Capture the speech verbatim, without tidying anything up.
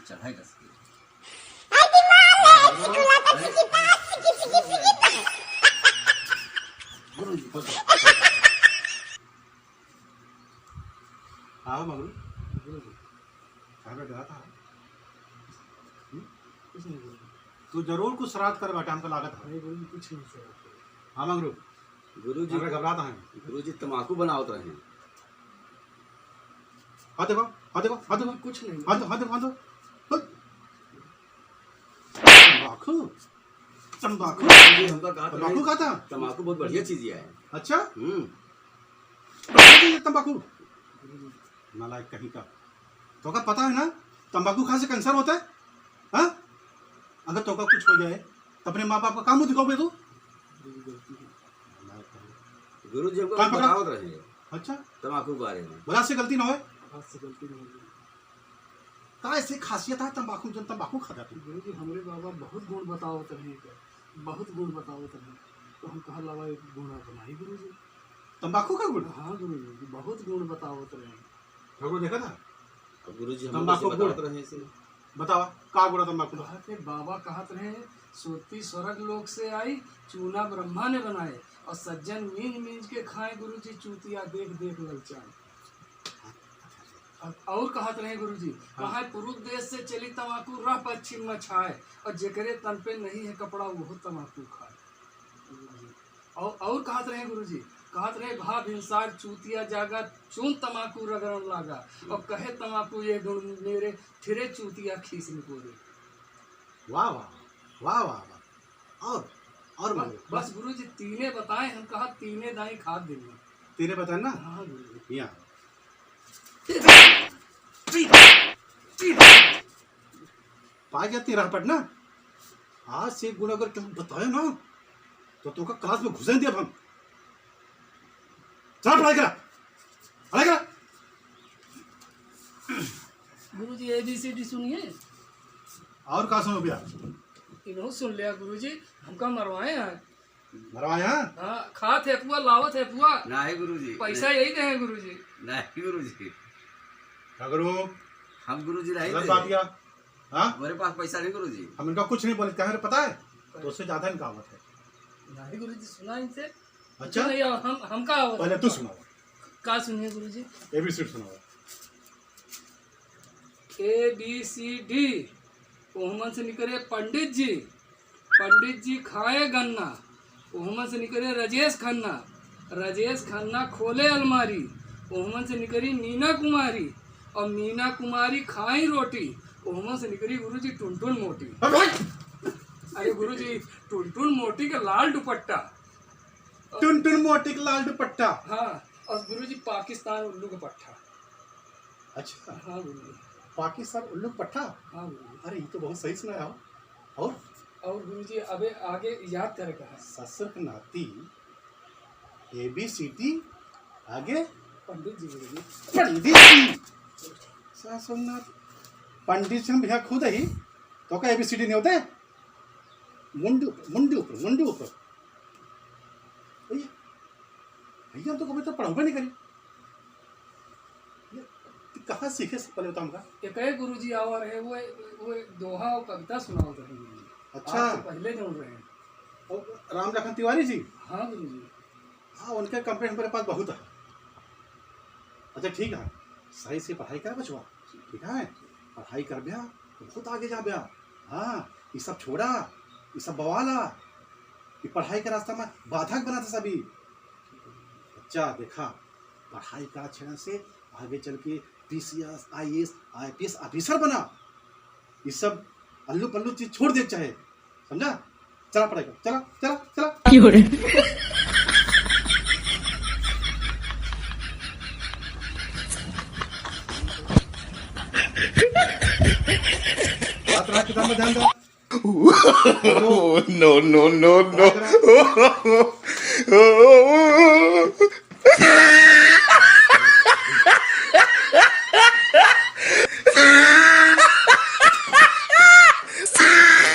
चढ़ाई कस के। अरे माँ, ले, चिकुला तो चिकिता, चिकी, चिकी, चिकिता। गुरु जी, पकड़। आओ मगरू। गुरु जी। कहाँ पे गया था? हम्म? कुछ नहीं गुरु जी। तू जरूर कुछ श्राद्ध करे बाटे, हमको लागत है। नहीं गुरु जी, कुछ नहीं श्राद्ध करे। हाँ मगरू। गुरु जी, हमरा घबरात हैं। गुरु जी, तमाकू बनावत रहे हैं। हाँ देखो, हाँ देखो, हाँ देखो। कुछ नहीं। हाँ देखो, हाँ देखो, हाँ देखो। हाँ। तंबाकू? तंबाकू? गुरु जी, हमका कहा तंबाकू रहे, खाता? तंबाकू बहुत बढ़िया चीज है। अच्छा? हम्म। बढ़िया चीज है तंबाकू? नालायक कहीं का। तोका पता है ना, तंबाकू खाए से कैंसर होता है? हाँ? अगर तोका कुछ हो जाए, तो अपने माँ बाप का काम दिखाओगे तू? गुरु जी, हमको कान पकड़ा। बतावत रहे। अच्छा। तंबाकू के बारे में। बोला से गलती ना होए। आज से गलती ना होए। का ऐसी खासियत है तंबाकू, जन तंबाकू खाता तू? गुरु जी, हमरे बाबा बहुत गुण बतावत रहे, बहुत गुण बतावत रहे। तो हम कहा लावा एक गुण अपनाई गुरु जी। तंबाकू का गुण? हाँ गुरु जी, बहुत गुण बतावत रहे। झगड़ो देखा था? अब गुरु जी, हम तंबाकू लोग से गुण। बतावत रहे इसे। बतावा, का गुण तंबाकू? कहत है, बाबा कहत रहे, "सुरती स्वर्ग लोक से आई, चूना ब्रह्मा ने बनाए, और सज्जन मींज मींज के खाए, गुरु जी, चूतिया देख देख ललचाए।" अब और कहत रहे गुरु जी, हाँ। "कहाँ पुरुष देश से चली तंबाकू, रह पश्चिम में छाए, और जेकरे तन पे नहीं है कपड़ा, वो तंबाकू खाए।" और, और कहत रहे गुरुजी, कहत रहे, "भा भिनसार चूतिया जागा, चून तमाकू रगड़न लागा।" और कहे तमाकू ये गुण मेरे, फिरे चूतिया खीस निपोरे। वाह, वाह, वाह, वाह, वाह। और, और बस, मांगो, बस बस। गुरुजी, तीने बताए, हम कहा तीने दाई खाद देंगे। तीने बताए ना? हाँ गुरुजी। यहाँ। पाए जाती राह पर ना, आज से एक गुण अगर केहू बताए ना, तो तोका क्लास में घुसे देब हम। चला पढ़ाई करा, पढ़ाई करा। गुरुजी, A B C D सुनिए। और का सुनो भैया? इन्हों सुन लिया गुरुजी, हमका मरवाए हैं। मरवाए हैं? हाँ, खात है पुआ, लावत है पुआ। नाही गुरुजी। पैसा यही दे हैं गुरुजी। नाही गुरुजी। का करूँ? हम गुरुजी नहीं गलत दे। बात किया। हाँ? हमारे पास पैसा नहीं गुरुजी। हम इनका कुछ नहीं बोले, कहे पता है? तो उससे ज्यादा इनका आवत है। नाही गुरुजी, सुना इनसे। अच्छा? नहीं, हम, हमका आवत पहले है। तू सुनाओ। का सुनिए गुरुजी? A B C D सुनाओ। A B C D, ओहमन से निकरे पंडित जी, पंडित जी खाए गन्ना, ओहमन से निकरे राजेश खन्ना, राजेश खन्ना खोले अलमारी, ओहमन से निकरी मीना कुमारी, और मीना कुमारी खाई रोटी, ओहमन से निकरी गुरुजी टुनटुन मोटी। अरे भाई! अरे गुरुजी, टुनटुन मोटी के लाल दुपट्टा। टुनटुन मोटी के लाल दुपट्टा। हाँ, और गुरुजी पाकिस्तान उल्लू का पट्ठा। अच्छा। हाँ गुरुजी। पाकिस्तान उल्लू का पट्ठा? हाँ गुरुजी। अरे, ये तो बहुत सही सुनाया हो। और? और गुरुजी, अबे आगे याद करे का है। ससुर के नाती, A B C D, आगे? पंडित जी गुरुजी। पंडित जी। ससुर नाती। पंडित जी हम यहाँ खुद ही, तो का A B C D नहीं होते? मुंडू ऊपर, मुंडू ऊपर, मुंडू ऊपर। भैया, भैया, हम तो कभी तो पढ़ाबे नहीं करी। ये, तू कहाँ सीखे से पहले बता हमका? एक है गुरुजी आवा रहे, वो, वो दोहा और कविता सुनावत रहे गुरुजी। अच्छा। आपसे पहले जौन रहे। और राम लखन तिवारी जी? हाँ गुरुजी। हाँ, उनके complaint मेरे पास बहुत है। अच्छा, ठीक है, सही से पढ़ाई कर बचवा, ठीक है, पढ़ाई कर ब्या, तो बहुत आगे जा ब्या। हाँ, ये सब छोड़ा, ये सब बवाला, ये पढ़ाई के रास्ता में बाधक बना था सभी। बच्चा देखा, पढ़ाई का छेड़ा से आगे चल के P C S, I A S, I P S officer बना। ये सब अल्लू पल्लू चीज छोड़ दे चाहे, समझा? चला पढ़ाई कर, चला, चला, चला। क्यों रे? रात रात किताब में ध्यान दो। No, no, no, no। रात रात।